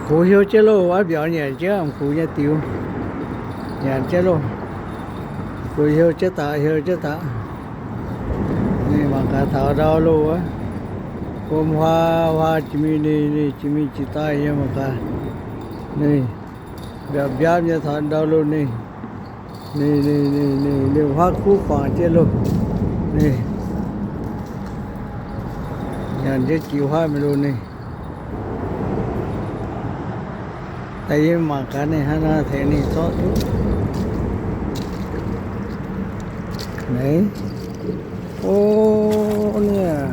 Gox heuc jienv loh, wuov mbiauz nyanc jienv, gox nyei diux nyanc jienv loh. Gox heuc jienv daaih, heuc jienv daaih. Ninh mangc gaax taux ndau loh wuov, wuom huaa huaa jiex mingh, ninh jiex mingh jiex daaih nyei mangc gaax. Ninh mbiauz mbiauz nyei taux ndau loh ninh. Ninh, ninh, ninh, ninh, ninh huaav kuv guangc jienv loh. Ninh nyanc jienv jiu huaav mingh loh ninh. Daaih yie mangc gaax ninh hnangv naaiv tengx ninh zorqv duqv. Naaiv, o, naaiv,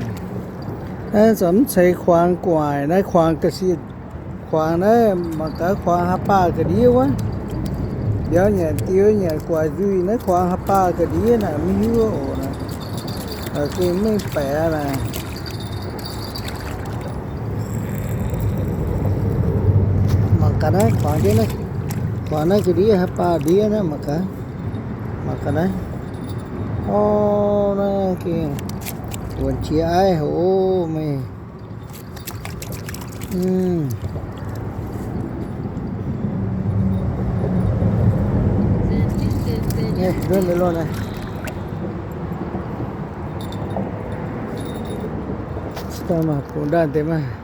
naaiv za'gengh mv ceix kuangx gu'nguaaic, naaiv kuangx ga'sie, kuangx naaiv mangc gaax kuangx haaix baah ga'ndiev wuov. Mbiauz nyanc diux nyanc gu'nguaaic nzuih, naaiv kuangx haaix baah ga'ndiev naaic mv hiuv oc naaic. Gengh mengh baeqc naaic. Mangc gaax naaiv kuangx jienv naaiv, kuangx naaiv ga'ndiev haaix baah ndiev naaiv mangc gaax. Mangc gaax naaiv. O, naaiv gengh wuonc jiex aiv hoc meih. Mv, mv, mv, mv, mv,